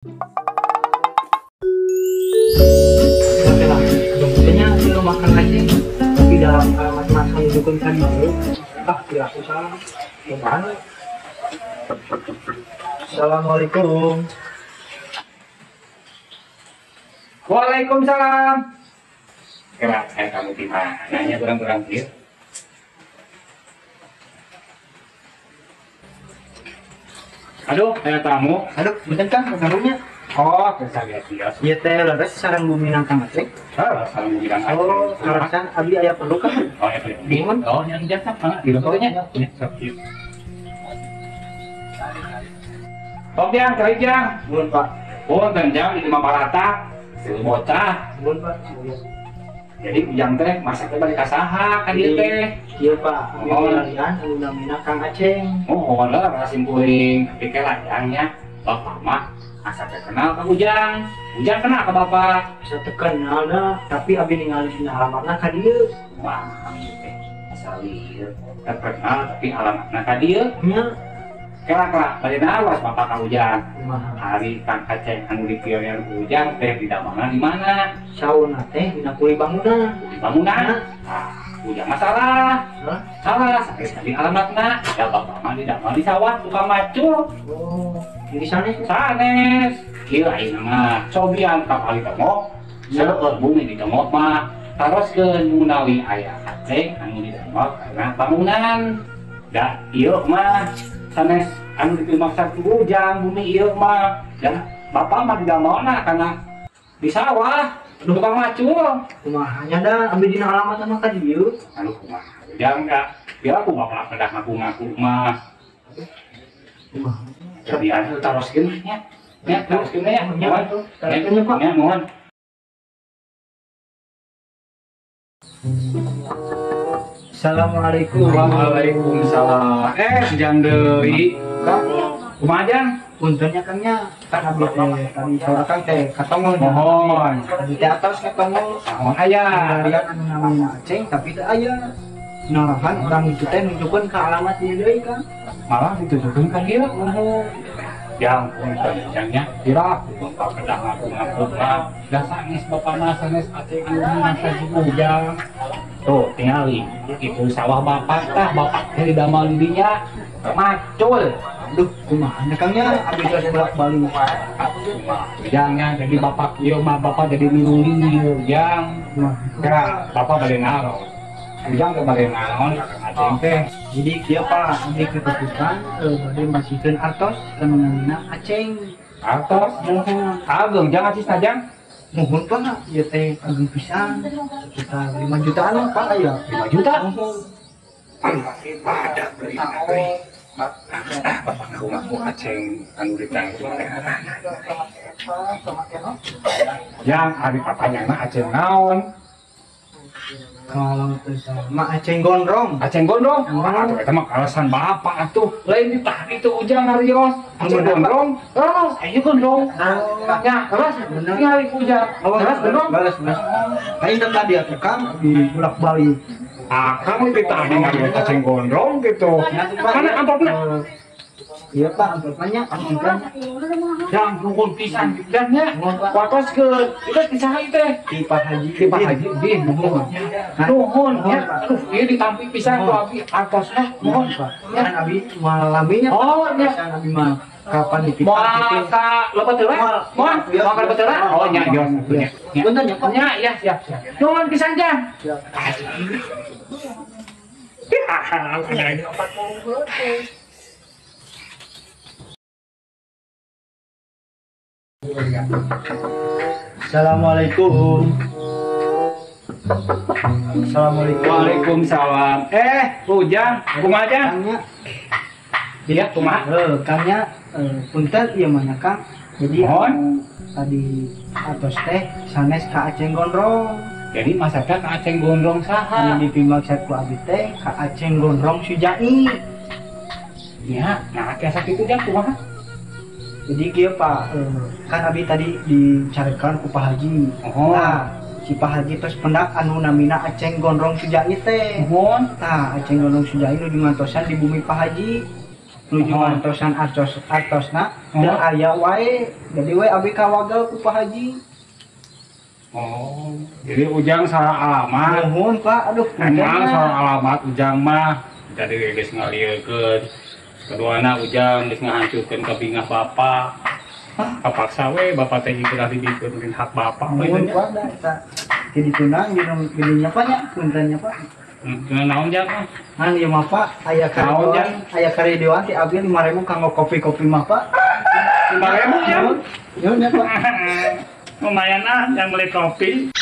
Oke lah, kayaknya lu makan aja. Tapi dalam alamat makan dukun tadi dulu. Ah, tidak aku salah. Gimana? Assalamualaikum. Waalaikumsalam. Kira saya kamu di mana? Nanya kurang-kurang gitu. Aduh, saya tamu. Aduh, bentar Kang, tamunya. Oh, bisa lihat dia. Iya teh, leres sarang bumi nang Kang Aceng. Oh, sarang bumi nang Aceng. Oh, leresan abdi aya perlu kan? Oh, ya perlu. Bingung. Oh, yang jasa Pak, di dokternya. Ya, sok ieu. Sok jang, cari jang. Nuhun, Pak. Punten jang di lima barata. Bocah. Nuhun, Pak. Jadi ujang teh masaknya balik ka saha ka dieu teh? Iya, Pak. Abdi larian anu namina Kang Aceng. Oh, lah rasim kuring, tapi ke layangnya bapak mah asa teh kenal ka Ujang. Ujang kenal ka bapak. Asa teu kenal dah, tapi abdi ningali dina alamatna ka dieu. Wah, abdi teh asa lieur. Teu kenal tapi alamatna ka dieu. Nya. Kela-kela bade naros bapak ka Ujang. Ari Kang Aceng anu dipilih Ujang teh di damangan di mana? Sauna teh dina kuli bangunan. Kuli bangunan? Ah, Ujang mah salah. Salah, sakali alamatna. Ya bapak mah di damel di sawah tukang macul. Oh, jadi sanes? Sanes. Kieu ayeuna mah cobian ka pali tengok. Seueur bumi di tengok mah. Taroskeun munawi aya Aceng anu di damel karena bangunan. Da ieu mah sanes anu dimaksud ku Ujang bumi ieu mah. Dan bapak mah di damelna karena di sawah tukang macul. Kumaha nya da abdi dina alamat mah ka dieu. Anu kumaha Ujang da biar aku bapak kedah ngaku-ngaku mah. Kumaha? Jadi anu taroskeun nya. Nya taroskeun nya. Nuhun tuh. Taroskeun Pak. Nya nuhun. Assalamualaikum. Waalaikumsalam. Ujang deui. Kang, kumaha Jang? Puntennya Kang nya, kan abdi teh tadi saur Kang teh katongol. Mohon. Tadi teh atos katongol. Mohon aya. Larian anu namina Aceng tapi teu aya. Narahan orang itu teh nunjukkeun ka alamat ieu deui Kang. Malah ditujukeun ka dieu. Mohon. Jang, punten Jangnya. Kira bapak kedah ngaku-ngaku mah. Da sanes bapak mah sanes Aceng anu masak Ujang. Tuh, tingali. Itu sawah bapak tah, bapak teh didamel di dinya. Macul. Aduh, kumaha nya Kang nya, abdi geus bolak-balik. Ujangnya jadi bapak ieu mah bapak jadi milu ieu Ujang. Kira bapak bade naros. Ujang teh bade naon ka Kang Aceng teh. Jadi kieu Pak, abdi ketepukan bade masihkeun artos anu namina Aceng. Artos? Muhun. Ageng jang acis tajang. Muhun Pak, ieu teh ageng pisan. Sekitar 5 jutaan lah Pak aya. 5 juta? Muhun. Padat berita euy. Bapak ngaku-ngaku Aceng anu ditanggung teh. Yang ari papanyana Aceng naon? Kalau teu salah mah Aceng Gondrong. Aceng Gondrong? Atuh eta mah alasan bapak atuh. Lain ditah itu Ujang ngarios. Aceng Gondrong. Leres, ayo Gondrong. Nya, leres. Ningali ku Ujang. Leres Gondrong. Leres, leres. Lain teh tadi atuh Kang di bolak-balik. Akang ditah ngarios Aceng Gondrong gitu. Mana amplopna? Iya Pak, amplopnya, amplopnya. Jang nuhun pisan nya. Watoskeun. Itu ti saha ieu teh? Ti Pak Haji. Ti Pak Haji Udin. Nuhun. Nuhun nya. Aduh, ieu ditampi pisan ku abdi artosna. Nuhun Pak. Kan abdi moal laminya. Oh, nya. Abdi mah kapan dipitah gitu. Moal ka lepat heula? Moal, moal ka lepat heula? Oh nya, nya. Punten ya Pak. Nya, ya, siap, siap. Nuhun pisan Jang. Siap. Assalamualaikum. Assalamualaikum. Waalaikumsalam. Ujang, kumaha Jang? Iya, kumaha? Kang nya, punten ieu mah nya Kang. Jadi mohon tadi atos teh sanes ka Aceng Gondrong. Jadi masakna ka Aceng Gondrong saha? Anu dipimaksad ku abdi teh ka Aceng Gondrong Sujai. Nya, nah kiasa kitu Jang kumaha? Jadi kieu Pak, kan abdi tadi dicarekan ku Pak Haji. Oh. Nah, si Pak Haji tos pendak anu namina Aceng Gondrong Sujai teh. Mohon. Tah, Aceng Gondrong Sujai nu dimantosan di bumi Pak Haji. Nuju ngantosan artosna da aya wae, jadi we abi kawagel ku Pak Haji. Oh, jadi Ujang salah alamat. Nuhun, Pak, aduh. Emang salah alamat Ujang mah. Jadi geus ngalieurkeun. Keduana Ujang geus ngahancurkeun kabingah bapak. Kapaksa we bapak teh geus dibikeun hak bapak. Nuhun, Pak, da eta. Jadi tunang gininya Pak nya, puntennya Pak. Naon Jang? Ngan ieu mah Pak, aya karidoan, aya karidoan ti abi 5.000 kanggo kopi-kopi mah Pak. 5.000 ya? Nuhun ya Pak. Lumayan ah yang beli kopi.